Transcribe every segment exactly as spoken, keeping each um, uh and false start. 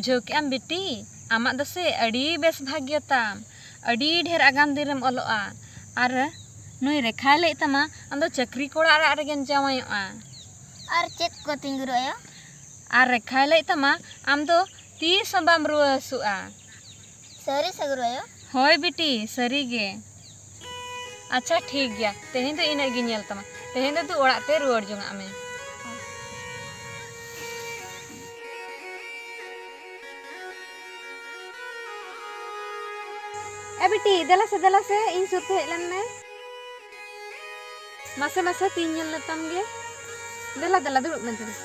ᱵᱩᱡᱷᱟᱹᱣ ᱠᱮᱜ ᱟᱢ ᱵᱤᱴᱤ, ᱟᱢᱟᱜ ᱫᱚ ᱥᱮ ᱟᱹᱰᱤ ᱵᱮᱥ ᱵᱷᱟᱜᱽᱭᱚ ᱛᱟᱢ, ᱟᱹᱰᱤ ᱰᱷᱮᱨ ᱟᱜᱟᱢ ᱫᱤᱱ ᱨᱮᱢ ᱚᱞᱚᱜᱼᱟ᱾ ᱟᱨ ᱱᱩᱭ ᱨᱮᱠᱷᱟᱭ ᱞᱟᱹᱭᱮᱫ ᱛᱟᱢᱟ ᱟᱢ ᱫᱚ ᱪᱟᱹᱠᱨᱤ ᱠᱚᱲᱟ ᱚᱲᱟᱜ ᱨᱮᱜᱮᱢ ᱡᱟᱶᱟᱭᱚᱜᱼᱟ᱾ ᱟᱨ ᱪᱮᱫ ᱠᱚ ᱛᱤᱧ ᱜᱩᱨᱩ ᱟᱭᱳ? ᱟᱨ ᱨᱮᱠᱷᱟᱭ ᱞᱟᱹᱭᱮᱫ ᱛᱟᱢᱟ ᱟᱢ ᱫᱚ ᱛᱤᱥ ᱦᱚᱸ ᱵᱟᱢ ᱨᱩᱣᱟᱹ ᱦᱟᱹᱥᱩᱜᱼᱟ᱾ ᱥᱟᱹᱨᱤ ᱥᱮ ᱜᱩᱨᱩ ᱟᱭᱳ? ᱦᱳᱭ ᱵᱤᱴᱤ, ᱥᱟᱹᱨᱤ ᱜᱮ᱾ ᱟᱪᱪᱷᱟ ᱴᱷᱤᱠ ᱜᱮᱭᱟ, ᱛᱮᱦᱮᱧ ᱫᱚ ᱤᱱᱟᱹᱜ ᱜᱤᱧ ᱧᱮᱞ ᱛᱟᱢᱟ᱾ ᱛᱮᱦᱮᱧ ᱫᱚ ᱫᱩ ᱚᱲᱟᱜ ᱛᱮ ᱨᱩᱣᱟᱹᱲ ᱡᱚᱝᱟᱜ ᱢᱮ᱾ ᱮ ᱵᱤᱴᱤ, ᱫᱮᱞᱟ ᱥᱮ, ᱫᱮᱞᱟ ᱥᱮ, ᱤᱧ ᱥᱩᱨ ᱛᱮ ᱦᱮᱡ ᱞᱮᱱ ᱢᱮ᱾ ᱢᱟᱥᱮ, ᱢᱟᱥᱮ, ᱛᱤᱧ ᱧᱮᱞ ᱞᱮᱛᱟᱢ ᱜᱮ᱾ ᱫᱮᱞᱟ, ᱫᱮᱞᱟ, ᱫᱩᱲᱩᱵ ᱢᱮ, ᱫᱮᱞᱟ᱾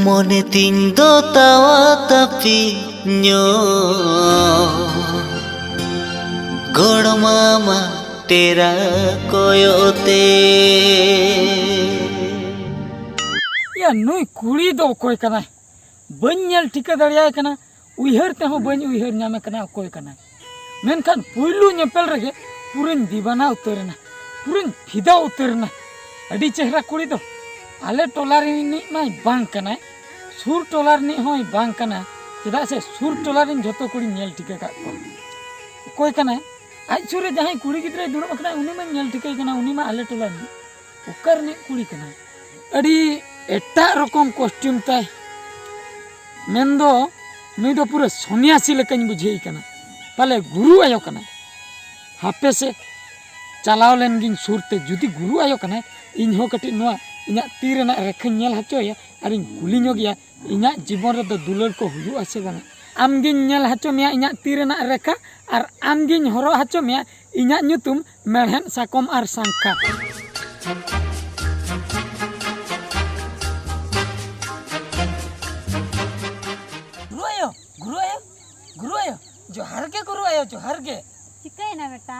ᱢᱚᱱᱮ ᱛᱤᱧ ᱫᱚ ᱛᱟᱣᱟ ᱛᱟᱹᱯᱤ ᱧᱚᱜ, ᱜᱚᱲ ᱢᱟᱢᱟ ᱴᱮᱨᱟ ᱠᱚᱭᱚᱜ ᱛᱮ᱾ ᱭᱟ, ᱱᱩᱭ ᱠᱩᱲᱤ ᱫᱚ ᱚᱠᱚᱭ ᱠᱟᱱᱟᱭ? ᱵᱟᱹᱧ ᱧᱮᱞ ᱴᱷᱤᱠᱟᱹ ᱫᱟᱲᱮᱭᱟᱭ ᱠᱟᱱᱟ, ᱩᱭᱦᱟᱹᱨ ᱛᱮᱦᱚᱸ ᱵᱟᱹᱧ ᱩᱭᱦᱟᱹᱨ ᱧᱟᱢᱮ ᱠᱟᱱᱟ ᱚᱠᱚᱭ ᱠᱟᱱᱟᱭ᱾ ᱢᱮᱱᱠᱷᱟᱱ ᱯᱩᱭᱞᱩ ᱧᱮᱯᱮᱞ ᱨᱮᱜᱮ ᱯᱩᱨᱟᱹᱧ ᱫᱤᱣᱟᱱᱟ ᱩᱛᱟᱹᱨ ᱮᱱᱟ, ᱯᱩᱨᱟᱹᱧ ᱯᱷᱤᱫᱟ ᱩᱛᱟᱹᱨ ᱮᱱᱟ᱾ ᱟᱹᱰᱤ ᱪᱮᱦᱨᱟ ᱠᱩᱲᱤ ᱫᱚ᱾ ᱟᱞᱮ ᱴᱚᱞᱟ ᱨᱤᱱᱤᱡ ᱢᱟᱭ ᱵᱟᱝ ᱠᱟᱱᱟᱭ, ᱥᱩᱨ ᱴᱚᱞᱟ ᱨᱤᱱᱤᱡ ᱦᱚᱸᱭ ᱵᱟᱝ ᱠᱟᱱᱟ, ᱪᱮᱫᱟᱜ ᱥᱮ ᱥᱩᱨ ᱴᱚᱞᱟ ᱨᱤᱱ ᱡᱷᱚᱛᱚ ᱠᱩᱲᱤᱧ ᱧᱮᱞ ᱴᱷᱤᱠᱟᱹ ᱠᱟᱜ ᱠᱚᱣᱟ᱾ ᱚᱠᱚᱭ ᱠᱟᱱᱟᱭ? ᱟᱡ ᱥᱩᱨ ᱨᱮ ᱡᱟᱦᱟᱸᱭ ᱠᱩᱲᱤ ᱜᱤᱫᱽᱨᱟᱹᱭ ᱫᱩᱲᱩᱵ ᱟᱠᱟᱱᱟᱭ, ᱩᱱᱤ ᱢᱟᱧ ᱧᱮᱞ ᱴᱷᱤᱠᱟᱹᱭ ᱠᱟᱱᱟ, ᱩᱱᱤ ᱢᱟ ᱟᱞᱮ ᱴᱚᱞᱟ ᱨᱤᱱᱤᱡ᱾ ᱚᱠᱟ ᱨᱤᱱᱤᱡ ᱠᱩᱲᱤ ᱠᱟᱱᱟᱭ? ᱟᱹᱰᱤ ᱮᱴᱟᱜ ᱨᱚᱠᱚᱢ ᱠᱚᱥᱴᱤᱭᱩᱢ ᱛᱟᱭ, ᱢᱮᱱᱫᱚ ᱱᱩᱭ ᱫᱚ ᱯᱩᱨᱟᱹ ᱥᱚᱱᱱᱭᱟᱥᱤ ᱞᱮᱠᱟᱧ ᱵᱩᱡᱷᱟᱹᱣᱮ ᱠᱟᱱᱟ᱾ ᱯᱟᱞᱮ ᱜᱩᱨᱩ ᱟᱭᱳ ᱠᱟᱱᱟᱭ᱾ ᱦᱟᱯᱮ ᱥᱮ, ᱪᱟᱞᱟᱣ ᱞᱮᱱ ᱜᱤᱧ ᱥᱩᱨ ᱛᱮ, ᱡᱩᱫᱤ ᱜᱩᱨᱩ ᱟᱭᱳ ᱠᱟᱱᱟᱭ, ᱤᱧ ᱦᱚᱸ ᱠᱟᱹᱴᱤᱡ ᱱᱚᱣᱟ ᱤᱧᱟᱹᱜ ᱛᱤ ᱨᱮᱱᱟᱜ ᱨᱮᱠᱷᱟᱧ ᱧᱮᱞ ᱦᱚᱪᱚᱭᱟ ᱟᱨᱤᱧ ᱠᱩᱞᱤ ᱧᱚᱜᱮᱭᱟ, ᱤᱧᱟᱹᱜ ᱡᱤᱵᱚᱱ ᱨᱮᱫᱚ ᱫᱩᱞᱟᱹᱲ ᱠᱚ ᱦᱩᱭᱩᱜᱼᱟ ᱥᱮ ᱵᱟᱝᱟ? ᱟᱢᱜᱤᱧ ᱧᱮᱞ ᱦᱚᱪᱚ ᱢᱮᱭᱟ ᱤᱧᱟᱹᱜ ᱛᱤ ᱨᱮᱱᱟᱜ ᱨᱮᱠᱷᱟ, ᱟᱨ ᱟᱢᱜᱤᱧ ᱦᱚᱨᱚᱜ ᱦᱚᱪᱚ ᱢᱮᱭᱟ ᱤᱧᱟᱹᱜ ᱧᱩᱛᱩᱢ ᱢᱮᱲᱦᱮᱫ ᱥᱟᱠᱚᱢ ᱟᱨ ᱥᱟᱝᱠᱷᱟ᱾ ᱜᱩᱨᱩ ᱟᱭᱳ, ᱜᱩᱨᱩ ᱟᱭᱳ, ᱜᱩᱨᱩ ᱟᱭᱳ, ᱡᱚᱦᱟᱨ ᱜᱮ ᱜᱩᱨᱩ ᱟᱭᱳ, ᱡᱚᱦᱟᱨ ᱜᱮ᱾ ᱪᱤᱠᱟᱹᱭᱮᱱᱟ ᱵᱮᱴᱟ?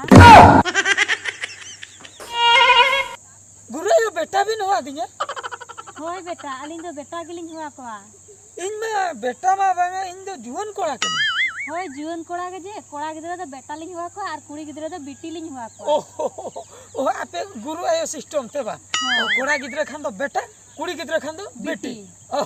ᱜᱩᱨᱩ ᱟᱭᱳ, ᱵᱮᱴᱟ ᱵᱤᱱ ᱦᱚᱦᱚ ᱟᱹᱫᱤᱧᱟ? ᱦᱳᱭ ᱵᱮᱴᱟ, ᱟᱹᱞᱤᱧ ᱫᱚ ᱵᱮᱴᱟ ᱜᱮᱞᱤᱧ ᱦᱚᱦᱚ ᱟᱠᱚᱣᱟ᱾ ᱤᱧ ᱢᱟ ᱵᱮᱴᱟ ᱢᱟ ᱵᱟᱝᱟ, ᱤᱧ ᱫᱚ ᱡᱩᱣᱟᱹᱱ ᱠᱚᱲᱟ ᱠᱟᱹᱱᱟᱹᱧ᱾ ᱦᱳᱭ, ᱡᱩᱣᱟᱹᱱ ᱠᱚᱲᱟ ᱜᱮ ᱡᱮ, ᱠᱚᱲᱟ ᱜᱤᱫᱽᱨᱟᱹ ᱫᱚ ᱵᱮᱴᱟ ᱞᱤᱧ ᱦᱚᱦᱚ ᱟᱠᱚᱣᱟ ᱟᱨ ᱠᱩᱲᱤ ᱜᱤᱫᱽᱨᱟᱹ ᱫᱚ ᱵᱤᱴᱤ ᱞᱤᱧ ᱦᱚᱦᱚ ᱟᱠᱚᱣᱟ᱾ ᱚ, ᱚ, ᱟᱯᱮ ᱜᱩᱨᱩ ᱟᱭᱳ system ᱛᱮ ᱵᱟ? ᱦᱳᱭ᱾ ᱚ, ᱠᱚᱲᱟ ᱜᱤᱫᱽᱨᱟᱹ ᱠᱷᱟᱱ ᱫᱚ ᱵᱮᱴᱟ, ᱠᱩᱲᱤ ᱜᱤᱫᱽᱨᱟᱹ ᱠᱷᱟᱱ ᱫᱚ ᱵᱤᱴᱤ᱾ ᱵᱤᱴᱤ᱾ ᱚ,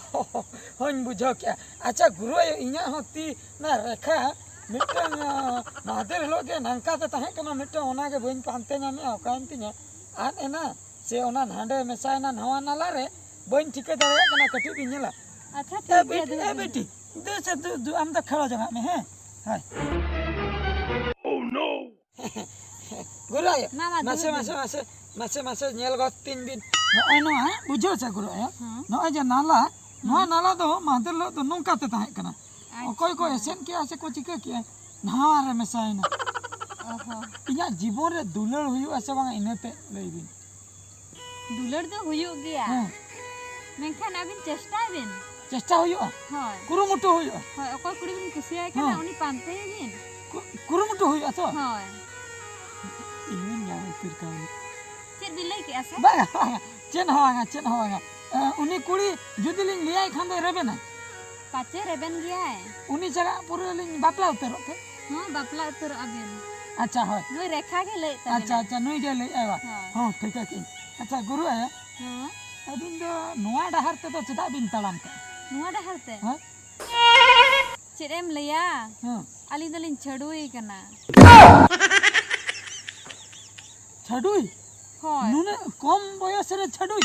ᱦᱚᱧ ᱵᱩᱡᱷᱟᱹᱣ ᱠᱮᱜᱼᱟ᱾ ᱟᱪᱪᱷᱟ ᱜᱩᱨᱩ ᱟᱭᱳ, ᱤᱧᱟᱹᱜ ᱦᱚᱸ ᱛᱤ ᱚᱱᱟ ᱨᱮᱠᱷᱟ ᱢᱤᱫᱴᱟᱝ, ᱟᱸ, ᱢᱟᱦᱫᱮᱨ ᱦᱤᱞᱳᱜ ᱜᱮ ᱱᱚᱝᱠᱟ ᱛᱮ ᱛᱟᱦᱮᱸ ᱠᱟᱱᱟ ᱢᱤᱫᱴᱟᱝ, ᱚᱱᱟ ᱜᱮ ᱵᱟᱹᱧ ᱯᱟᱱᱛᱮ ᱧᱟᱢᱮᱜᱼᱟ, ᱚᱠᱟᱭᱮᱱ ᱛᱤᱧᱟ? ᱟᱫ ᱮᱱᱟ ᱥᱮ ᱚᱱᱟ ᱦᱟᱸᱰᱮ ᱢᱮᱥᱟᱭᱮᱱᱟ ᱱᱟᱣᱟ ᱱᱟᱞᱟ ᱨᱮ? ᱵᱟᱹᱧ ᱴᱷᱤᱠᱟᱹ ᱫᱟᱲᱮᱭᱟᱜ ᱠᱟᱱᱟ, ᱠᱟᱹᱴᱤᱡ ᱵᱤᱱ ᱧᱮᱞᱟ᱾ ᱟᱪᱪᱷᱟ, ᱮ ᱴᱷᱤᱠ ᱜᱮᱭᱟ, ᱵᱤᱴᱤ, ᱫᱩᱲᱩᱵ ᱮ ᱵᱤᱱ᱾ ᱵᱤᱴᱤ, ᱫᱩ ᱥᱮ ᱫᱩ, ᱫᱩ, ᱟᱢ ᱫᱚ ᱠᱷᱮᱞᱳ ᱡᱚᱝᱟᱜ ᱢᱮ, ᱦᱮᱸ? ᱦᱳᱭ᱾ ᱜᱩᱨᱩ ᱟᱭᱳ, ᱢᱟ, ᱢᱟ, ᱢᱟᱥᱮ, ᱫᱩᱲᱩᱵ ᱢᱟᱥᱮ, ᱵᱤᱱ᱾ ᱢᱟᱥᱮ, ᱢᱟᱥᱮ, ᱢᱟᱥᱮ ᱧᱮᱞ ᱜᱚᱫ ᱛᱤᱧ ᱵᱤᱱ᱾ ᱱᱚᱜᱼᱚᱭ ᱱᱚᱣᱟ, ᱦᱮᱸ, ᱵᱩᱡᱷᱟᱹᱣ ᱥᱮ ᱜᱩᱨᱩ ᱟᱭᱳ? ᱦᱮᱸ᱾ ᱱᱚᱜᱼᱚᱭ ᱡᱮ ᱱᱟᱞᱟ, ᱱᱚᱣᱟ ᱦᱮᱸ᱾ ᱱᱟᱞᱟ ᱫᱚ ᱢᱟᱦᱫᱮᱨ ᱦᱤᱞᱳᱜ ᱫᱚ ᱱᱚᱝᱠᱟ ᱛᱮ ᱛᱟᱦᱮᱸ ᱠᱟᱱᱟ᱾ ᱟᱪᱪᱷᱟ᱾ ᱚᱠᱚᱭ ᱠᱚ ᱮᱥᱮᱫ ᱠᱮᱜᱼᱟ ᱥᱮ ᱠᱚ ᱪᱤᱠᱟᱹ ᱠᱮᱜᱼᱟ, ᱱᱟᱣᱟ ᱨᱮ ᱢᱮᱥᱟᱭᱮᱱᱟ᱾ ᱚ ᱦᱚᱸ᱾ ᱤᱧᱟᱹᱜ ᱡᱤᱵᱚᱱ ᱨᱮ ᱫᱩᱞᱟᱹᱲ ᱦᱩᱭᱩᱜᱼᱟ ᱥᱮ ᱵᱟᱝ, ᱤᱱᱟᱹ ᱛᱮᱫ ᱞᱟᱹᱭ ᱵᱤᱱ᱾ ᱫᱩᱞᱟᱹᱲ ᱫᱚ ᱦᱩᱭᱩᱜ ᱜᱮᱭᱟ᱾ ᱦᱮᱸ᱾ ᱢᱮᱱᱠᱷᱟᱱ ᱟᱹᱵᱤᱱ ᱪᱮᱥᱴᱟᱭ ᱵᱤᱱ᱾ ᱪᱮᱥᱴᱟ ᱦᱩᱭᱩᱜᱼᱟ? ᱦᱳᱭ᱾ ᱠᱩᱨᱩᱢᱩᱴᱩ ᱦᱩᱭᱩᱜᱼᱟ? ᱦᱳᱭ, ᱚᱠᱚᱭ ᱠᱩᱲᱤ ᱵᱤᱱ ᱠᱩᱥᱤᱭᱟᱭ ᱠᱟᱱᱟ, ᱦᱮᱸ᱾ ᱩᱱᱤ ᱯᱟᱱᱛᱮᱭᱮ ᱵᱤᱱ᱾ ᱠᱩ-, ᱠᱩᱨᱩᱢᱩᱴᱩ ᱦᱩᱭᱩᱜᱼᱟ ᱛᱚ? ᱦᱳᱭ᱾ ᱤᱧ ᱢᱟᱧ ᱧᱟᱢ ᱩᱛᱟᱹᱨ ᱠᱟᱣᱱᱟ᱾ ᱪᱮᱫ ᱵᱤᱱ ᱞᱟᱹᱭ ᱠᱮᱜᱼᱟ ᱥᱮ? ᱵᱟᱝᱟ, ᱵᱟᱝᱟ, ᱪᱮᱫ ᱦᱚᱸ ᱵᱟᱝᱟ, ᱪᱮᱫ ᱦᱚᱸ ᱵᱟᱝᱟ᱾ ᱮ, ᱩᱱᱤ ᱠᱩᱲᱤ ᱡᱩᱫᱤ ᱞᱤᱧ ᱞᱟᱹᱭᱟᱭ ᱠᱷᱟᱱ ᱫᱚᱭ ᱨᱮᱵᱮᱱᱟ? ᱯᱟᱪᱮ ᱨᱮᱵᱮᱱ ᱜᱮᱭᱟᱭ᱾ ᱩᱱᱤ ᱥᱟᱞᱟᱜ ᱯᱩᱨᱟᱹ ᱞᱤᱧ ᱵᱟᱯᱞᱟ ᱩᱛᱟᱹᱨᱚᱜ ᱛᱮ? ᱦᱚᱸ, ᱵᱟᱯᱞᱟ ᱩᱛᱟᱹᱨᱚᱜ ᱟᱵᱤᱱ᱾ ᱟᱪᱪᱷᱟ, ᱦᱳᱭ᱾ ᱱᱩᱭ ᱨᱮᱠᱷᱟ ᱜᱮ ᱞᱟᱹᱭᱮᱫ ᱛᱟᱵᱮᱱᱟ᱾ ᱟᱪᱪᱷᱟ, ᱟᱪᱪᱷᱟ, ᱱᱩᱭ ᱜᱮ ᱞᱟᱹᱭᱮᱫᱼᱟᱭ ᱵᱟ? ᱦᱳᱭ᱾ ᱦᱚᱸ, ᱴᱷᱤᱠᱟᱹ ᱠᱮᱜᱼᱟᱹᱧ᱾ ᱟᱪᱪᱷᱟ, ᱜᱩᱨᱩ ᱟᱭᱳ, ᱦᱚᱸ᱾ ᱟᱹᱵᱤᱱ ᱫᱚ ᱱᱚᱣᱟ ᱰᱟᱦᱟᱨ ᱛᱮᱫᱚ ᱪᱮᱫᱟᱜ ᱵᱤᱱ ᱛᱟᱲᱟᱢ ᱠᱟᱜᱼᱟ? ᱱᱚᱣᱟ ᱰᱟᱦᱟᱨ ᱛᱮ? ᱦᱮᱸ? ᱪᱮᱫ ᱮᱢ ᱞᱟᱹᱭᱟ? ᱦᱮᱸ᱾ ᱟᱹᱞᱤᱧ ᱫᱚᱞᱤᱧ ᱪᱷᱟᱹᱰᱩᱭ ᱠᱟᱱᱟ᱾ ᱪᱷᱟᱹᱰᱩᱭ? ᱦᱳᱭ᱾ ᱱᱩᱱᱟᱹᱜ ᱠᱚᱢ ᱵᱚᱭᱚᱥ ᱨᱮ ᱪᱷᱟᱹᱰᱩᱭ?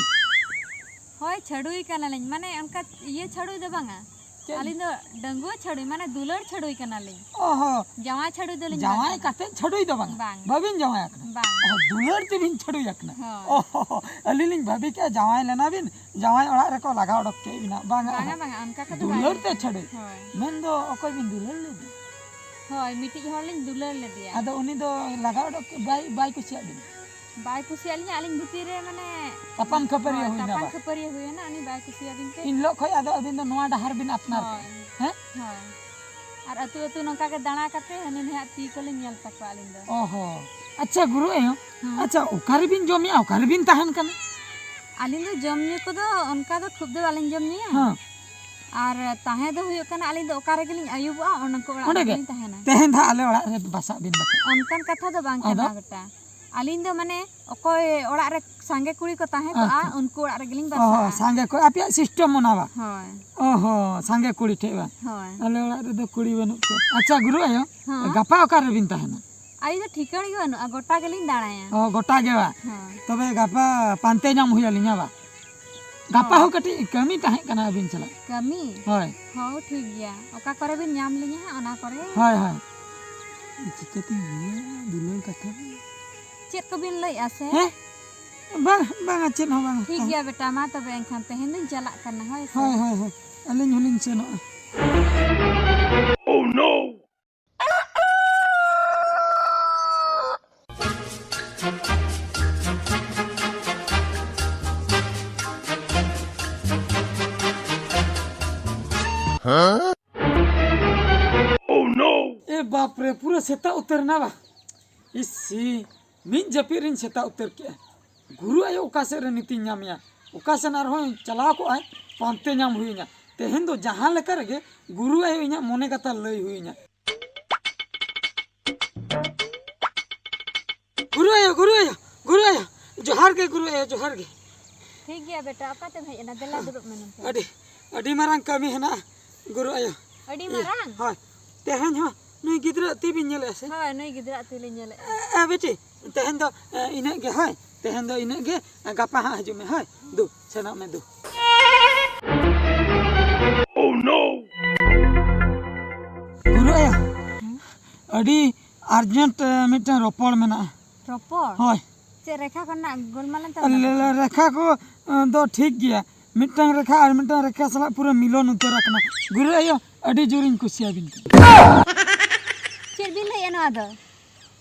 ᱦᱳᱭ, ᱪᱷᱟᱹᱰᱩᱭ ᱠᱟᱱᱟᱞᱤᱧ, ᱢᱟᱱᱮ ᱚᱱᱠᱟ ᱤᱭᱟᱹ ᱪᱷᱟᱹᱰᱩᱭ ᱫᱚ ᱵᱟᱝᱟ᱾ ᱪᱮᱫ? ᱟᱹᱞᱤᱧ ᱫᱚ ᱰᱟᱺᱜᱩᱣᱟᱹ ᱪᱷᱟᱹᱰᱩᱭ ᱠᱟᱱᱟᱞᱤᱧ᱾ ᱚ ᱦᱚᱸ᱾ ᱡᱟᱶᱟᱭ ᱪᱷᱟᱹᱰᱩᱭ ᱫᱚᱞᱤᱧ ᱵᱟᱝ ᱡᱟᱶᱟᱭ ᱠᱟᱱᱟ᱾ ᱠᱟᱛᱮ ᱪᱷᱟᱹᱰᱩᱭ ᱫᱚ ᱵᱟᱝᱟ? ᱵᱟᱝ᱾ ᱵᱟᱹᱵᱤᱱ ᱡᱟᱶᱟᱭ ᱟᱠᱟᱱᱟ? ᱵᱟᱝ᱾ ᱚ, ᱫᱩᱞᱟᱹᱲ ᱛᱮᱵᱤᱱ ᱪᱷᱟᱹᱰᱩᱭ ᱟᱠᱟᱱᱟ? ᱦᱳᱭ᱾ ᱚ ᱦᱚᱸ, ᱟᱹᱞᱤᱧ ᱞᱤᱧ ᱵᱷᱟᱹᱵᱤ ᱠᱮᱜᱼᱟ ᱡᱟᱶᱟᱭ ᱞᱮᱱᱟ ᱵᱤᱱ, ᱡᱟᱶᱟᱭ ᱚᱲᱟᱜ ᱨᱮᱠᱚ ᱞᱟᱜᱟ ᱚᱰᱚᱠ ᱠᱮᱫ ᱵᱤᱱᱟ᱾ ᱵᱟᱝᱟ, ᱵᱟᱝᱟ, ᱵᱟᱝᱟ, ᱚᱱᱠᱟ ᱠᱚᱫᱚ ᱵᱟᱝ ᱫᱩᱞᱟᱹᱲ ᱛᱮ ᱦᱩᱭᱩᱜᱼᱟ᱾ ᱪᱷᱟᱹᱰᱩᱭ᱾ ᱦᱳᱭ᱾ ᱢᱮᱱᱫᱚ ᱚᱠᱚᱭ ᱵᱤᱱ ᱫᱩᱞᱟᱹᱲ ᱞᱮᱫᱮ? ᱦᱳᱭ, ᱢᱤᱫᱴᱤᱡ ᱦᱚᱲ ᱞᱤᱧ ᱫᱩᱞᱟᱹᱲ ᱞᱮᱫᱮᱭᱟ᱾ ᱟᱫᱚ ᱩᱱᱤ ᱫᱚ ᱞᱟᱜᱟ ᱚᱰᱚᱠ ᱠᱮᱫ, ᱵᱟᱭ, ᱵᱟᱭ ᱠᱩᱥᱤᱭᱟᱜ ᱵᱤᱱᱟ? ᱵᱟᱭ ᱠᱩᱥᱤᱭᱟᱜ ᱞᱤᱧᱟ, ᱟᱹᱞᱤᱧ ᱵᱷᱤᱛᱤᱨ ᱨᱮ ᱢᱟᱱᱮ ᱛᱟᱯᱟᱢ ᱠᱷᱟᱹᱯᱟᱹᱨᱤ ᱦᱳᱭ, ᱦᱩᱭᱱᱟ ᱛᱟᱯᱟᱢ ᱵᱟ? ᱠᱷᱟᱹᱯᱟᱹᱨᱤ ᱦᱩᱭᱮᱱᱟ, ᱩᱱᱤ ᱵᱟᱭ ᱠᱩᱥᱤᱭᱟᱫᱤᱧ ᱛᱮ᱾ ᱤᱱ ᱦᱤᱞᱳᱜ ᱠᱷᱚᱡ ᱟᱫᱚ ᱟᱹᱵᱤᱱ ᱫᱚ ᱱᱚᱣᱟ ᱰᱟᱦᱟᱨ ᱵᱤᱱ ᱟᱯᱱᱟᱨ ᱦᱳᱭ᱾ ᱠᱮᱫᱟ, ᱦᱮᱸ? ᱦᱳᱭ᱾ ᱟᱨ ᱟᱹᱛᱩ ᱟᱹᱛᱩ ᱱᱚᱝᱠᱟ ᱜᱮ ᱫᱟᱬᱟ ᱠᱟᱛᱮ ᱦᱟᱹᱱᱤ ᱱᱟᱹᱭᱟᱜ ᱛᱤ ᱠᱚᱞᱤᱧ ᱧᱮᱞ ᱛᱟᱠᱚᱣᱟ ᱟᱹᱞᱤᱧ ᱫᱚ᱾ ᱚ ᱦᱚᱸ᱾ ᱟᱪᱪᱷᱟ, ᱜᱩᱨᱩ ᱟᱭᱳ, ᱦᱮᱸ᱾ ᱟᱪᱪᱷᱟ, ᱚᱠᱟ ᱨᱮᱵᱤᱱ ᱡᱚᱢᱮᱜᱼᱟ, ᱚᱠᱟ ᱨᱮᱵᱤᱱ ᱛᱟᱦᱮᱱ ᱠᱟᱱᱟ? ᱟᱹᱞᱤᱧ ᱫᱚ ᱡᱚᱢ ᱧᱩ ᱠᱚᱫᱚ ᱚᱱᱠᱟ ᱫᱚ ᱠᱷᱩᱵ ᱫᱚ ᱵᱟᱹᱞᱤᱧ ᱡᱚᱢ ᱧᱩᱭᱟ᱾ ᱦᱮᱸ᱾ ᱟᱨ ᱛᱟᱦᱮᱸ ᱫᱚ ᱦᱩᱭᱩᱜ ᱠᱟᱱᱟ, ᱟᱹᱞᱤᱧ ᱫᱚ ᱚᱠᱟ ᱨᱮᱜᱮᱞᱤᱧ ᱟᱹᱭᱩᱵᱚᱜᱼᱟ, ᱚᱱᱟ ᱠᱚ ᱚᱲᱟᱜ ᱚᱸᱰᱮ ᱜᱮ? ᱨᱮᱜᱮᱞᱤᱧ ᱛᱟᱦᱮᱱᱟ᱾ ᱛᱮᱦᱮᱧ ᱫᱚ ᱦᱟᱸᱜ ᱟᱞᱮ ᱚᱲᱟᱜ ᱨᱮ ᱵᱟᱥᱟᱜ ᱵᱤᱱ ᱵᱟᱠᱷᱟᱡ᱾ ᱚᱱᱠᱟᱱ ᱠᱟᱛᱷᱟ ᱫᱚ ᱵᱟᱝ ᱠᱟᱱᱟ ᱟᱫᱚ? ᱵᱮᱴᱟ᱾ ᱟᱹᱞᱤᱧ ᱫᱚ ᱢᱟᱱᱮ ᱚᱠᱚᱭ ᱚᱲᱟᱜ ᱨᱮ ᱥᱟᱸᱜᱮ ᱠᱩᱲᱤ ᱠᱚ ᱛᱟᱦᱮᱸ ᱠᱚᱜᱼᱟ, ᱟᱪᱪᱷᱟ᱾ ᱩᱱᱠᱩ ᱚᱲᱟᱜ ᱨᱮᱜᱮᱞᱤᱧ ᱚ ᱦᱚᱸ, ᱵᱟᱥᱟᱜᱼᱟ᱾ ᱥᱟᱸᱜᱮ ᱠᱚ, ᱟᱯᱮᱭᱟᱜ system ᱚᱱᱟ ᱵᱟ? ᱦᱳᱭ᱾ ᱚ ᱦᱚᱸ, ᱥᱟᱸᱜᱮ ᱠᱩᱲᱤ ᱴᱷᱮᱡ ᱵᱟ? ᱦᱳᱭ᱾ ᱟᱞᱮ ᱚᱲᱟᱜ ᱨᱮᱫᱚ ᱠᱩᱲᱤ ᱵᱟᱹᱱᱩᱜ ᱠᱚᱣᱟ᱾ ᱟᱪᱪᱷᱟ, ᱜᱩᱨᱩ ᱟᱭᱳ, ᱦᱚᱸ᱾ ᱜᱟᱯᱟ ᱚᱠᱟ ᱨᱮᱵᱤᱱ ᱛᱟᱦᱮᱱᱟ? ᱟᱹᱞᱤᱧ ᱫᱚ ᱴᱷᱤᱠᱟᱹᱱ ᱜᱮ ᱵᱟᱹᱱᱩᱜᱼᱟ, ᱜᱚᱴᱟ ᱜᱮᱞᱤᱧ ᱫᱟᱬᱟᱭᱟ᱾ ᱚ, ᱜᱚᱴᱟ ᱜᱮ ᱵᱟ? ᱦᱳᱭ᱾ ᱛᱚᱵᱮ ᱜᱟᱯᱟ ᱯᱟᱱᱛᱮ ᱧᱟᱢ ᱦᱩᱭ ᱟᱹᱞᱤᱧᱟ ᱵᱟ? ᱜᱟᱯᱟ ᱦᱳᱭ᱾ ᱦᱚᱸ ᱠᱟᱹᱴᱤᱡ ᱠᱟᱹᱢᱤ ᱛᱟᱦᱮᱸ ᱠᱟᱱᱟ ᱟᱹᱵᱤᱱ ᱥᱟᱞᱟᱜ᱾ ᱠᱟᱹᱢᱤ? ᱦᱳᱭ᱾ ᱦᱚᱸ, ᱴᱷᱤᱠ ᱜᱮᱭᱟ᱾ ᱚᱠᱟ ᱠᱚᱨᱮ ᱵᱤᱱ ᱧᱟᱢ ᱞᱤᱧᱟ ᱦᱟᱸᱜ, ᱚᱱᱟ ᱠᱚᱨᱮ᱾ ᱦᱳᱭ, ᱦᱳᱭ᱾ ᱪᱤᱠᱟᱹᱛᱤᱧ ᱞᱟᱹᱭᱟ ᱫᱩᱞᱟᱹᱲ ᱠᱟᱛᱷᱟ? ᱪᱮᱫ ᱠᱚᱵᱤᱱ ᱞᱟᱹᱭᱮᱜᱼᱟ ᱥᱮ? ᱦᱮᱸ? ᱵᱟᱝ, ᱵᱟᱝᱟ, ᱪᱮᱫ ᱦᱚᱸ ᱵᱟᱝᱟ᱾ ᱴᱷᱤᱠ ᱜᱮᱭᱟ ᱵᱮᱴᱟ, ᱢᱟ ᱛᱚᱵᱮ ᱮᱱᱠᱷᱟᱱ ᱛᱮᱦᱮᱧ ᱫᱚᱧ ᱪᱟᱞᱟᱜ ᱠᱟᱱᱟ, ᱦᱳᱭ ᱥᱮ? ᱦᱳᱭ, ᱦᱳᱭ, ᱦᱳᱭ᱾ ᱟᱹᱞᱤᱧ ᱦᱚᱸᱞᱤᱧ ᱥᱮᱱᱚᱜᱼᱟ᱾ ᱮ ᱵᱟᱯ ᱨᱮ, ᱯᱩᱨᱟᱹ ᱥᱮᱛᱟᱜ ᱩᱛᱟᱹᱨ ᱮᱱᱟ ᱵᱟ᱾ ᱤᱥᱤ, ᱢᱤᱫ ᱡᱟᱹᱯᱤᱫ ᱨᱤᱧ ᱥᱮᱛᱟᱜ ᱩᱛᱟᱹᱨ ᱠᱮᱜᱼᱟ᱾ ᱜᱩᱨᱩ ᱟᱭᱳ ᱚᱠᱟ ᱥᱮᱫ ᱨᱮ ᱱᱤᱛᱤᱧ ᱧᱟᱢᱮᱭᱟ? ᱚᱠᱟ ᱥᱮᱱ ᱟᱨᱦᱚᱸ ᱪᱟᱞᱟᱣ ᱠᱚᱜᱼᱟᱭ, ᱯᱟᱱᱛᱮ ᱧᱟᱢ ᱦᱩᱭᱤᱧᱟ᱾ ᱛᱮᱦᱮᱧ ᱫᱚ ᱡᱟᱦᱟᱸ ᱞᱮᱠᱟ ᱨᱮᱜᱮ ᱜᱩᱨᱩ ᱟᱭᱳ ᱤᱧᱟᱹᱜ ᱢᱚᱱᱮ ᱠᱟᱛᱷᱟ ᱞᱟᱹᱭ ᱦᱩᱭᱤᱧᱟ᱾ ᱜᱩᱨᱩ ᱟᱭᱳ, ᱜᱩᱨᱩ ᱟᱭᱳ, ᱜᱩᱨᱩ ᱟᱭᱳ, ᱡᱚᱦᱟᱨ ᱜᱮ ᱜᱩᱨᱩ ᱟᱭᱳ, ᱡᱚᱦᱟᱨ ᱜᱮ᱾ ᱴᱷᱤᱠ ᱜᱮᱭᱟ ᱵᱮᱴᱟ, ᱚᱠᱟᱛᱮᱢ ᱦᱮᱡ ᱮᱱᱟ? ᱫᱮᱞᱟ ᱫᱩᱲᱩᱵ ᱢᱮ ᱱᱚᱛᱮ᱾ ᱟᱹᱰᱤ, ᱟᱹᱰᱤ ᱢᱟᱨᱟᱝ ᱠᱟᱹᱢᱤ ᱦᱮᱱᱟᱜᱼᱟ ᱜᱩᱨᱩ ᱟᱭᱳ᱾ ᱟᱹᱰᱤ ᱤᱭᱟᱹ, ᱢᱟᱨᱟᱝ? ᱦᱳᱭ, ᱛᱮᱦᱮᱧ ᱦᱚᱸ ᱱᱩᱭ ᱜᱤᱫᱽᱨᱟᱹ ᱛᱤ ᱵᱤᱱ ᱧᱮᱞᱮᱫᱼᱟ ᱥᱮ? ᱦᱳᱭ, ᱱᱩᱭ ᱜᱤᱫᱽᱨᱟᱹ ᱛᱤ ᱞᱤᱧ ᱧᱮᱞᱮᱫᱼᱟ᱾ ᱮ, ᱮ, ᱵᱤᱴᱤ, ᱛᱮᱦᱮᱧ ᱫᱚ, ᱮ, ᱤᱱᱟᱹᱜ ᱜᱮ, ᱦᱳᱭ, ᱛᱮᱦᱮᱧ ᱫᱚ ᱤᱱᱟᱹᱜ ᱜᱮ, ᱮ, ᱜᱟᱯᱟ ᱦᱟᱸᱜ ᱦᱤᱡᱩᱜ ᱢᱮ, ᱦᱳᱭ, ᱫᱩ, ᱥᱮᱱᱚᱜ ᱢᱮ, ᱫᱩ᱾ ᱜᱩᱨᱩ ᱟᱭᱳ, ᱟᱹᱰᱤ urgent, ᱮ, ᱢᱤᱫᱴᱟᱝ ᱨᱚᱯᱚᱲ ᱢᱮᱱᱟᱜᱼᱟ᱾ ᱨᱚᱯᱚᱲ? ᱦᱳᱭ᱾ ᱪᱮᱫ ᱨᱮᱠᱷᱟ ᱠᱚᱨᱮᱱᱟᱜ ᱜᱳᱞᱢᱟᱞ ᱮᱱ ᱛᱟᱵᱮᱱᱟ? ᱞᱮ-, ᱞᱮ-, ᱨᱮᱠᱷᱟ ᱠᱚ, ᱮ, ᱫᱚ ᱴᱷᱤᱠ ᱜᱮᱭᱟ᱾ ᱢᱤᱫᱴᱟᱝ ᱨᱮᱠᱷᱟ ᱟᱨ ᱢᱤᱫᱴᱟᱝ ᱨᱮᱠᱷᱟ ᱥᱟᱞᱟᱜ ᱯᱩᱨᱟᱹ ᱢᱤᱞᱚᱱ ᱩᱛᱟᱹᱨ ᱟᱠᱟᱱᱟ᱾ ᱜᱩᱨᱩ ᱟᱭᱳ, ᱟᱹᱰᱤ ᱡᱳᱨᱤᱧ ᱠᱩᱥᱤᱭᱟᱵᱤᱱ ᱠᱟᱱᱟ᱾ ᱪᱮᱫ ᱵᱤᱱ ᱞᱟᱹᱭᱮᱫᱼᱟ ᱱᱚᱣᱟ ᱫᱚ?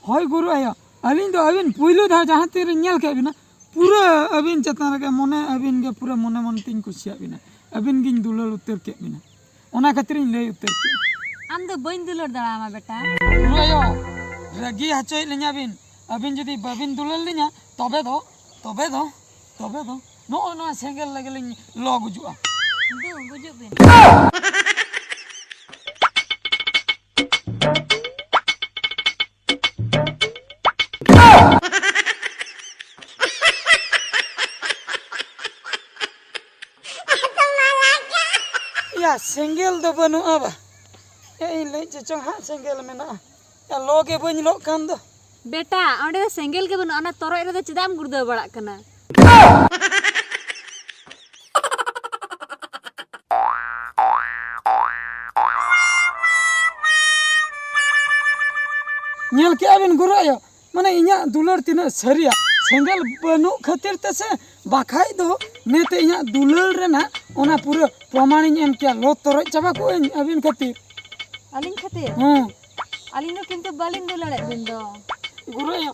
ᱦᱳᱭ ᱜᱩᱨᱩ ᱟᱭᱳ, ᱟᱹᱞᱤᱧ ᱫᱚ ᱟᱹᱵᱤᱱ ᱯᱩᱭᱞᱩ ᱫᱷᱟᱣ ᱡᱟᱦᱟᱸ ᱛᱤᱱ ᱨᱤᱧ ᱧᱮᱞ ᱠᱮᱫ ᱵᱤᱱᱟ, ᱯᱩᱨᱟᱹ ᱟᱹᱵᱤᱱ ᱪᱮᱛᱟᱱ ᱨᱮᱜᱮ ᱢᱚᱱᱮ, ᱟᱹᱵᱤᱱ ᱜᱮ ᱯᱩᱨᱟᱹ ᱢᱚᱱᱮ ᱢᱚᱱᱮ ᱛᱤᱧ ᱠᱩᱥᱤᱭᱟᱜ ᱵᱤᱱᱟ᱾ ᱟᱹᱵᱤᱱ ᱜᱤᱧ ᱫᱩᱞᱟᱹᱲ ᱩᱛᱟᱹᱨ ᱠᱮᱫ ᱵᱤᱱᱟ᱾ ᱚᱱᱟ ᱠᱷᱟᱹᱛᱤᱨᱤᱧ ᱞᱟᱹᱭ ᱩᱛᱟᱹᱨ ᱠᱮᱫᱼᱟ᱾ ᱟᱢ ᱫᱚ ᱵᱟᱹᱧ ᱫᱩᱞᱟᱹᱲ ᱫᱟᱲᱮᱭᱟᱢᱟ ᱵᱮᱴᱟ᱾ ᱜᱩᱨᱩ ᱟᱭᱳ, ᱨᱟᱹᱜᱤ ᱦᱚᱪᱚᱭᱮᱫ ᱞᱤᱧᱟ ᱵᱤᱱ᱾ ᱟᱹᱵᱤᱱ ᱡᱩᱫᱤ ᱵᱟᱹᱵᱤᱱ ᱫᱩᱞᱟᱹᱲ ᱞᱤᱧᱟ, ᱛᱚᱵᱮ ᱫᱚ, ᱛᱚᱵᱮ ᱫᱚ, ᱛᱚᱵᱮ ᱫᱚ ᱱᱚᱜᱼᱚ ᱱᱚᱣᱟ ᱥᱮᱸᱜᱮᱞ ᱨᱮᱜᱮ ᱞᱤᱧ ᱞᱚ ᱜᱩᱡᱩᱜᱼᱟ᱾ ᱫᱩ, ᱜᱩᱡᱩᱜ ᱵᱤᱱ᱾ ᱭᱟ, ᱥᱮᱸᱜᱮᱞ ᱫᱚ ᱵᱟᱹᱱᱩᱜᱼᱟ ᱵᱟ᱾ ᱮ, ᱤᱧ ᱞᱟᱹᱭ ᱪᱮᱫ ᱪᱚᱝ ᱦᱟᱸᱜ ᱥᱮᱸᱜᱮᱞ ᱢᱮᱱᱟᱜᱼᱟ᱾ ᱭᱟ, ᱞᱚ ᱜᱮ ᱵᱟᱹᱧ ᱞᱚᱜ ᱠᱟᱱ ᱫᱚ᱾ ᱵᱮᱴᱟ, ᱚᱸᱰᱮ ᱫᱚ ᱥᱮᱸᱜᱮᱞ ᱜᱮ ᱵᱟᱹᱱᱩᱜᱼᱟ, ᱚᱱᱟ ᱛᱚᱨᱚᱡ ᱨᱮᱫᱚ ᱪᱮᱫᱟᱜ ᱮᱢ ᱜᱩᱲᱫᱟᱹᱣ ᱵᱟᱲᱟᱜ ᱠᱟᱱᱟ? ᱧᱮᱞ ᱠᱮᱜᱼᱟ ᱵᱤᱱ ᱜᱩᱨᱩ ᱟᱭᱳ, ᱢᱟᱱᱮ ᱤᱧᱟᱹᱜ ᱫᱩᱞᱟᱹᱲ ᱛᱤᱱᱟᱹᱜ ᱥᱟᱹᱨᱤᱭᱟ᱾ ᱥᱮᱸᱜᱮᱞ ᱵᱟᱹᱱᱩᱜ ᱠᱷᱟᱹᱛᱤᱨ ᱛᱮ ᱥᱮ, ᱵᱟᱠᱷᱟᱡ ᱫᱚ ᱱᱤᱛ ᱤᱧᱟᱹᱜ ᱫᱩᱞᱟᱹᱲ ᱨᱮᱱᱟᱜ ᱚᱱᱟ ᱯᱩᱨᱟᱹ ᱯᱨᱚᱢᱟᱬᱤᱧ ᱮᱢ ᱠᱮᱭᱟ, ᱞᱚ ᱛᱚᱨᱚᱡ ᱪᱟᱵᱟ ᱠᱚᱜᱼᱟᱹᱧ ᱟᱹᱵᱤᱱ ᱠᱷᱟᱹᱛᱤᱨ᱾ ᱟᱹᱞᱤᱧ ᱠᱷᱟᱹᱛᱤᱨ? ᱦᱮᱸ᱾ ᱟᱹᱞᱤᱧ ᱫᱚ ᱠᱤᱱᱛᱩ ᱵᱟᱹᱞᱤᱧ ᱫᱩᱞᱟᱹᱲᱮᱫ ᱵᱤᱱ ᱫᱚ᱾ ᱜᱩᱨᱩ ᱟᱭᱳ,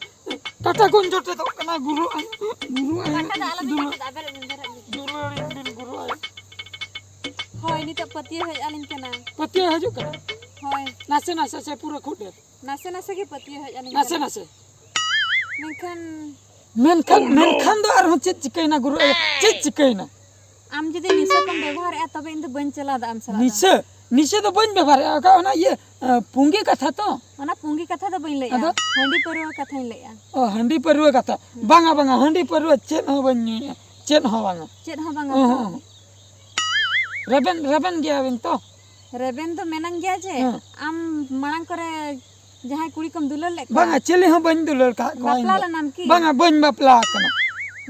ᱠᱟᱴᱟ ᱠᱚᱧ ᱡᱚᱴᱮᱫᱚᱜ ᱠᱟᱱᱟ, ᱜᱩᱨᱩ ᱟᱭᱳ, ᱜᱩᱨᱩ ᱟᱭᱳ, ᱠᱟᱴᱟ ᱫᱚ ᱟᱞᱚᱵᱤᱱ ᱫᱩᱞᱟᱹᱲ, ᱡᱚᱴᱮᱫᱟ, ᱵᱮᱨᱮᱫ ᱵᱤᱱ, ᱵᱮᱨᱮᱫ ᱵᱤᱱ᱾ ᱫᱩᱞᱟᱹᱲᱤᱧ ᱵᱤᱱ, ᱜᱩᱨᱩ ᱟᱭᱳ᱾ ᱦᱳᱭ, ᱱᱤᱛᱚᱜ ᱯᱟᱹᱛᱭᱟᱹᱣ ᱦᱮᱡ ᱟᱹᱞᱤᱧ ᱠᱟᱱᱟ᱾ ᱯᱟᱹᱛᱭᱟᱹᱣ ᱦᱤᱡᱩᱜ ᱠᱟᱱᱟ? ᱦᱳᱭ᱾ ᱱᱟᱥᱮ ᱱᱟᱥᱮ ᱥᱮ ᱯᱩᱨᱟᱹ ᱠᱷᱩᱵ ᱰᱷᱮᱨ? ᱱᱟᱥᱮ ᱱᱟᱥᱮ ᱜᱮ ᱯᱟᱹᱛᱭᱟᱹᱣ ᱦᱮᱡ ᱟᱹᱞᱤᱧ ᱱᱟᱥᱮ ᱠᱟᱱᱟ᱾ ᱱᱟᱥᱮ᱾ ᱢᱮᱱᱠᱷᱟᱱ ᱢᱮᱱᱠᱷᱟᱱ, ᱢᱮᱱᱠᱷᱟᱱ ᱫᱚ ᱟᱨᱦᱚᱸ ᱪᱮᱫ ᱪᱤᱠᱟᱹᱭᱮᱱᱟ ᱜᱩᱨᱩ ᱟᱭᱳ? ᱪᱮᱫ ᱪᱤᱠᱟᱹᱭᱮᱱᱟ? ᱟᱢ ᱡᱩᱫᱤ ᱱᱤᱥᱟᱹ ᱠᱚᱢ ᱵᱮᱵᱚᱦᱟᱨᱮᱫᱼᱟ, ᱛᱚᱵᱮ ᱤᱧ ᱫᱚ ᱵᱟᱹᱧ ᱪᱟᱞᱟᱣ ᱫᱟᱲᱮᱭᱟᱜᱼᱟ ᱟᱢ ᱥᱟᱞᱟᱜ ᱫᱚ᱾ ᱱᱤᱥᱟᱹ? ᱱᱤᱥᱟᱹ ᱫᱚ ᱵᱟᱹᱧ ᱵᱮᱵᱚᱦᱟᱨᱮᱫᱼᱟ, ᱚᱠᱟ ᱚᱱᱟ ᱤᱭᱟᱹ, ᱟ, ᱯᱩᱸᱜᱤ ᱠᱟᱛᱷᱟ ᱛᱚ? ᱚᱱᱟ ᱯᱩᱸᱜᱤ ᱠᱟᱛᱷᱟ ᱫᱚ ᱵᱟᱹᱧ ᱞᱟᱹᱭᱮᱫᱼᱟ, ᱟᱫᱚ? ᱦᱟᱺᱰᱤ ᱯᱟᱹᱨᱣᱟᱹ ᱠᱟᱛᱷᱟᱧ ᱞᱟᱹᱭᱮᱫᱼᱟ᱾ ᱚ, ᱦᱟᱺᱰᱤ ᱯᱟᱹᱨᱣᱟᱹ ᱠᱟᱛᱷᱟ᱾ ᱦᱩᱸ᱾ ᱵᱟᱝᱟ, ᱵᱟᱝᱟ, ᱦᱟᱺᱰᱤ ᱯᱟᱹᱨᱣᱟᱹ ᱪᱮᱫ ᱦᱚᱸ ᱵᱟᱹᱧ ᱧᱩᱭᱮᱫᱼᱟ, ᱪᱮᱫ ᱦᱚᱸ ᱵᱟᱝᱟ᱾ ᱪᱮᱫ ᱦᱚᱸ ᱵᱟᱝᱟ ᱚᱦᱚᱸ, ᱛᱚ? ᱚᱦᱚᱸ᱾ ᱨᱮᱵᱮᱱ, ᱨᱮᱵᱮᱱ ᱜᱮᱭᱟᱵᱤᱱ ᱛᱚ? ᱨᱮᱵᱮᱱ ᱫᱚ ᱢᱮᱱᱟᱝ ᱜᱮᱭᱟ ᱡᱮ, ᱦᱮᱸ᱾ ᱟᱢ ᱢᱟᱲᱟᱝ ᱠᱚᱨᱮ ᱡᱟᱦᱟᱸᱭ ᱠᱩᱲᱤ ᱠᱚᱢ ᱫᱩᱞᱟᱹᱲ ᱞᱮᱫ ᱠᱚᱣᱟ? ᱵᱟᱝᱟ, ᱪᱤᱞᱤ ᱦᱚᱸ ᱵᱟᱹᱧ ᱫᱩᱞᱟᱹᱲ ᱠᱟᱜ ᱠᱚᱣᱟ ᱤᱧ ᱵᱟᱯᱞᱟ ᱫᱚ᱾ ᱞᱮᱱᱟᱢ ᱠᱤ? ᱵᱟᱝᱟ, ᱵᱟᱹᱧ ᱵᱟᱯᱞᱟ ᱟᱠᱟᱱᱟ᱾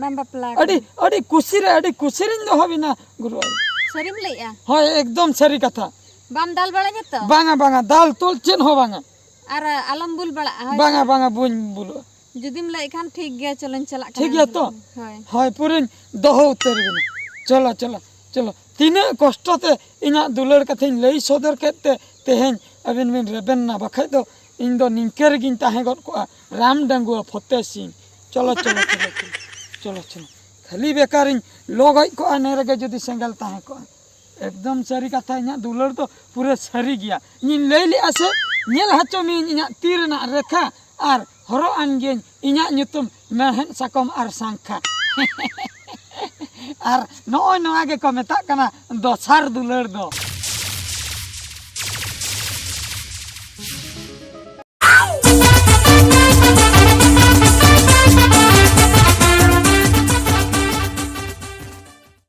ᱵᱟᱢ ᱵᱟᱯᱞᱟ ᱟᱹᱰᱤ, ᱟᱠᱟᱱᱟ? ᱟᱹᱰᱤ ᱠᱩᱥᱤ ᱨᱮ, ᱟᱹᱰᱤ ᱠᱩᱥᱤ ᱨᱤᱧ ᱫᱚᱦᱚ ᱵᱤᱱᱟ, ᱜᱩᱨᱩ ᱟᱭᱳ᱾ ᱥᱟᱹᱨᱤᱢ ᱞᱟᱹᱭᱮᱜᱼᱟ? ᱦᱳᱭ, ᱮᱠᱫᱚᱢ ᱥᱟᱹᱨᱤ ᱠᱟᱛᱷᱟ᱾ ᱵᱟᱢ ᱫᱟᱞ ᱵᱟᱲᱟᱧᱟ ᱛᱚ? ᱵᱟᱝᱟ, ᱵᱟᱝᱟ, ᱫᱟᱞ ᱛᱚᱞ ᱪᱮᱫ ᱦᱚᱸ ᱵᱟᱝᱟ᱾ ᱟᱨ ᱟᱞᱚᱢ ᱵᱩᱞ ᱵᱟᱲᱟᱜᱼᱟ, ᱦᱳᱭ ᱵᱟᱝᱟ, ᱥᱮ? ᱵᱟᱝᱟ, ᱵᱟᱹᱧ ᱵᱩᱞᱩᱜᱼᱟ᱾ ᱡᱩᱫᱤᱢ ᱞᱟᱹᱭᱮᱫ ᱠᱷᱟᱱ ᱴᱷᱤᱠ ᱜᱮᱭᱟ, ᱪᱚᱞᱚᱧ ᱪᱟᱞᱟᱜ ᱠᱟᱱᱟ᱾ ᱴᱷᱤᱠ ᱜᱮᱭᱟ ᱛᱚ? ᱦᱳᱭ᱾ ᱦᱳᱭ, ᱯᱩᱨᱟᱹᱧ ᱫᱚᱦᱚ ᱩᱛᱟᱹᱨ ᱵᱤᱱᱟ᱾ ᱪᱚᱞᱚ, ᱪᱚᱞᱚ, ᱪᱚᱞᱚ᱾ ᱛᱤᱱᱟᱹᱜ ᱠᱚᱥᱴᱚ ᱛᱮ ᱤᱧᱟᱹᱜ ᱫᱩᱞᱟᱹᱲ ᱠᱟᱛᱷᱟᱧ ᱞᱟᱹᱭ ᱥᱚᱫᱚᱨ ᱠᱮᱫ ᱛᱮ ᱛᱮᱦᱮᱧ ᱟᱹᱵᱤᱱ ᱵᱤᱱ ᱨᱮᱵᱮᱱ ᱱᱟ, ᱵᱟᱠᱷᱟᱡ ᱫᱚ ᱤᱧ ᱫᱚ ᱱᱤᱝᱠᱟᱹ ᱨᱮᱜᱤᱧ ᱛᱟᱦᱮᱸ ᱜᱚᱫ ᱠᱚᱜᱼᱟ, ᱨᱟᱢ ᱰᱟᱺᱜᱩᱣᱟᱹ ᱯᱷᱚᱛᱮ ᱥᱤᱝ᱾ ᱪᱚᱞᱚ, ᱪᱚᱞᱚ, ᱪᱚᱞᱚ, ᱪᱚᱞᱚ, ᱪᱚᱞᱚ, ᱪᱚᱞᱚ᱾ ᱠᱷᱟᱹᱞᱤ ᱵᱮᱠᱟᱨᱤᱧ ᱞᱚ ᱜᱚᱡ ᱠᱚᱜᱼᱟ, ᱱᱮ ᱨᱮᱜᱮ ᱡᱩᱫᱤ ᱥᱮᱸᱜᱮᱞ ᱛᱟᱦᱮᱸ ᱠᱚᱜᱼᱟ᱾ ᱮᱠᱫᱚᱢ ᱥᱟᱹᱨᱤ ᱠᱟᱛᱷᱟ, ᱤᱧᱟᱹᱜ ᱫᱩᱞᱟᱹᱲ ᱫᱚ ᱯᱩᱨᱟᱹ ᱥᱟᱹᱨᱤ ᱜᱮᱭᱟ᱾ ᱤᱧᱤᱧ ᱞᱟᱹᱭ ᱞᱮᱜᱼᱟ ᱥᱮ, ᱧᱮᱞ ᱦᱚᱪᱚ ᱢᱤᱭᱟᱹᱧ ᱤᱧᱟᱹᱜ ᱛᱤ ᱨᱮᱱᱟᱜ ᱨᱮᱠᱷᱟ, ᱟᱨ ᱦᱚᱨᱚᱜ ᱟᱱ ᱜᱤᱭᱟᱹᱧ ᱤᱧᱟᱹᱜ ᱧᱩᱛᱩᱢ ᱢᱮᱲᱦᱮᱫ ᱥᱟᱠᱚᱢ ᱟᱨ ᱥᱟᱝᱠᱷᱟ᱾ ᱟᱨ ᱱᱚᱜᱼᱚᱭ ᱱᱚᱣᱟ ᱜᱮᱠᱚ ᱢᱮᱛᱟᱜ ᱠᱟᱱᱟ ᱫᱚᱥᱟᱨ ᱫᱩᱞᱟᱹᱲ ᱫᱚ᱾